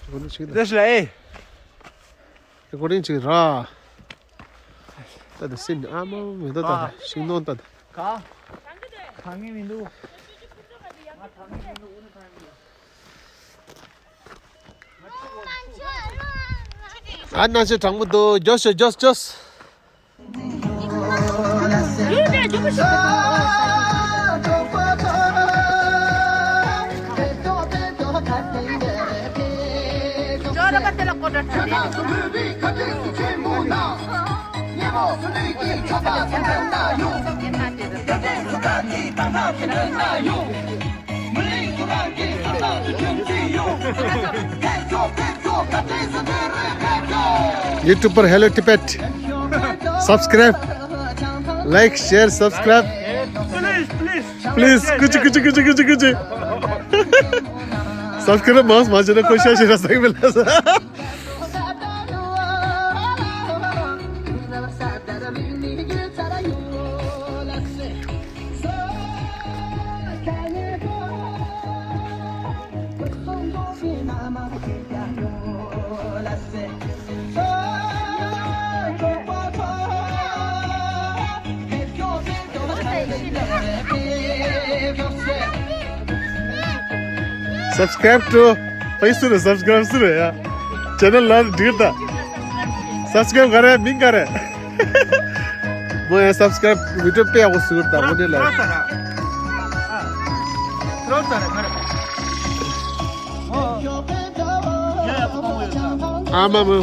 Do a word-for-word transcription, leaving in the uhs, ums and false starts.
རེ་ཀོར་ཌིང་བྱེད་ཀྱི་འདུག་རེ་ཀོར་ཌིང་བྱེད་ཀྱི་ར། ད་ད་སིན་ཨ་མ་མེ་ཏོག་ད་ད་ཤིང་སྡོང་ད་ད། ག་གང་གི་མི་འདུག་ང་གང་གི་མི་འདུག་ཨུ་ནུ་གང་གི་འདུག་ཨ་ན་ཆེ་དྲང་པོ་འདུག་རྒྱོབ་ཤོག་རྒྱོབ་རྒྱོབ། YouTuber Hello Tibet. Subscribe, like, share, subscribe. Please, please. Please, kuchi, kuchi, kuchi, kuchi, kuchi. Subscribe mas mas jana ko share share sa mila. Subscribe to, ཕ་ཡི་སུ་རེད། Subscribe སུ་རེད་ཡ། Channel ལ་འགྲིག་ད། Subscribe ག་རེ་མིང་ག་རེ། མོ་ཡང་subscribe video དཔེ་ཡག་པོ་བཟོས་ད་མོ་ནས་ལ། ཨ་མ་མོ།